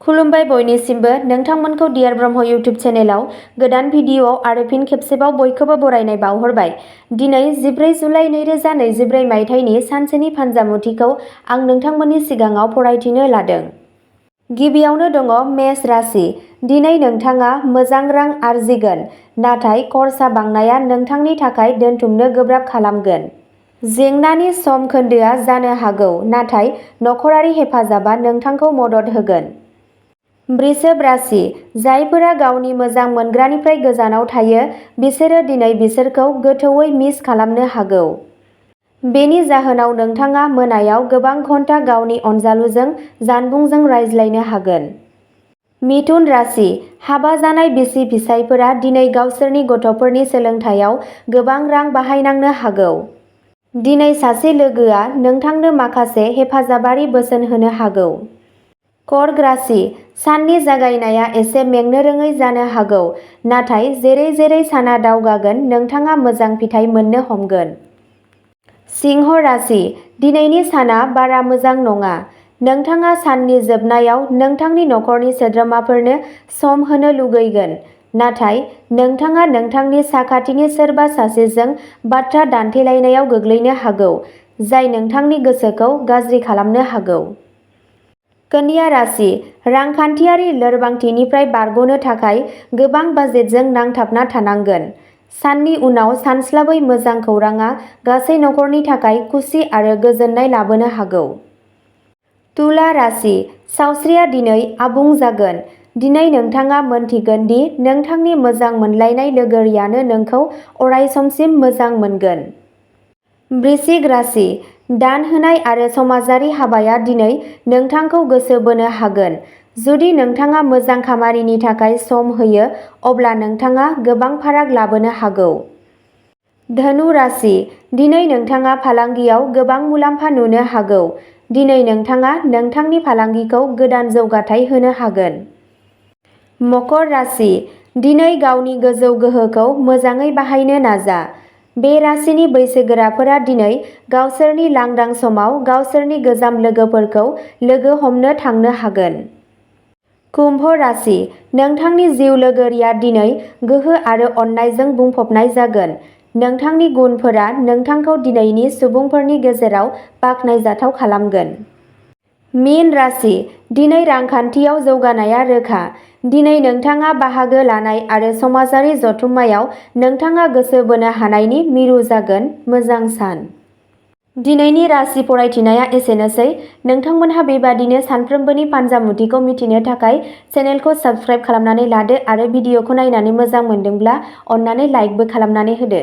खुलुमबाय बयनिसिमबो नोंथांमोनखौ dear Brahma YouTube चेनेलाव गोदान भिडिअ'आव आरो फिन खेबसेबाव बयखौबो बरायनाय बावहरबाय। दिनै 14 जुलाइ 2024 मायथाइनि सानसेनि फानजामुथिखौ आं नोंथांमोननि सिगाङाव फरायथिनो लादों। गिबियावनो दङ मेष राशि। दिनै नोंथाङा मोजां रां आरजिगोन, नाथाय खरसा बांनाया नोंथांनि थाखाय दोनथुमनो गोब्राब खालामगोन। जेंनानि सम खोन्दोआ जानो हागौ, नाथाय नखरारि हेफाजाबा नोंथांखौ मदद होगोन। वृषभ राशि। जायफोरा गावनि मोजां मोनग्रानिफ्राय गोजानाव थायो, बिसोरो दिनै बिसोरखौ गोथौवै मिस खालामनो हागौ। बेनि जाहोनाव नोंथाङा मोनायाव गोबां घन्टा गावनि अनजालुजों जानबुंजों रायज्लायनो हागोन। मिथुन राशि। हाबा जानाय बिसि-फिसायफोरा दिनै गावसोरनि गथ'फोरनि सोलोंथायाव गोबां रां बाहायनांनो हागौ। दिनै सासे लोगोआ नोंथांनो माखासे हेफाजाबारि बोसोन होनो हागौ। कर्क राशि। साननि जागायनाया एसे मेंनो रोङै जानो हागौ, नाथाय जेरै-जेरै साना दावगागोन नोंथाङा मोजां फिथाय मोननो हमगोन। सिंह राशि। दिनैनि साना बारा मोजां नङा। नोंथाङा साननि जोबनायाव नोंथांनि नखरनि सोद्रोमाफोरनो सम होनो लुगैगोन, नाथाय नोंथाङा नोंथांनि साखाथिनि सोरबा सासेजों बाथ्रा दान्थेलायनायाव गोग्लैनो हागौ, जाय नोंथांनि गोसोखौ गाज्रि खालामनो हागौ। कन्या राशि। रांखान्थियारि लोरबांथिनिफ्राय बारग'नो थाखाय गोबां बाजेटजों नांथाबना थानांगोन। साननि उनाव सानस्लाबै मोजां खौरांआ गासै नखरनि थाखाय खुसि आरो गोजोननाय लाबोनो हागौ। तुला राशि। सावस्रिया दिनै आबुं जागोन। दिनै नोंथाङा मोनथिगोन दि नोंथांनि मोजां मोनलायनाय लोगोरियानो नोंखौ अरायसमसिम मोजां मोनगोन। वृश्चिक राशि। दान होनाय आरो समाजारि हाबाया दिनै नोंथांखौ गोसो बोनो हागोन। जुदि नोंथाङा मोजां खामानिनि थाखाय सम होयो, अब्ला नोंथाङा गोबां फाराग लाबोनो हागौ। धनु राशि। दिनै नोंथाङा फालांगियाव गोबां मुलाम्फा नुनो हागौ। दिनै नोंथाङा नोंथांनि फालांगिखौ गोदान जौगाथाय होनो हागोन। मकर राशि। दिनै गावनि गोजौ गोहोखौ मोजाङै बाहायनो नाजा। बे राशिनि बैसोगोराफोरा दिनै गावसोरनि लांदां समाव गावसोरनि गोजाम लोगोफोरखौ लोगो हमनो थांनो हागोन। कुम्भ राशि। नोंथांनि जिउ लोगोरिया दिनै गोहो आरो अननायजों बुंफबनाय जागोन। नोंथांनि गुनफोरा नोंथांखौ दिनैनि सुबुंफोरनि गेजेराव बाख्नायजाथाव खालामगोन। मीन राशि। दिनै रांखान्थियाव जौगानाया रोखा। दिनै नोंथाङा बाहागो लानाय आरो समाजारि जथुम्मायाव नोंथाङा गोसो बोनो हानायनि मिरु जागोन। मोजां सान। दिनैनि राशि फरायथिनाया एसेनोसै। नोंथांमोनहा बेबादिनो सानफ्रोमबोनि फानजामुथिखौ मिथिनो थाखाय चेनेलखौ साबस्क्राइब खालामनानै लादो आरो भिडिअखौ नायनानै मोजां मोनदोंब्ला अन्नानै लाइकबो खालामनानै होदो।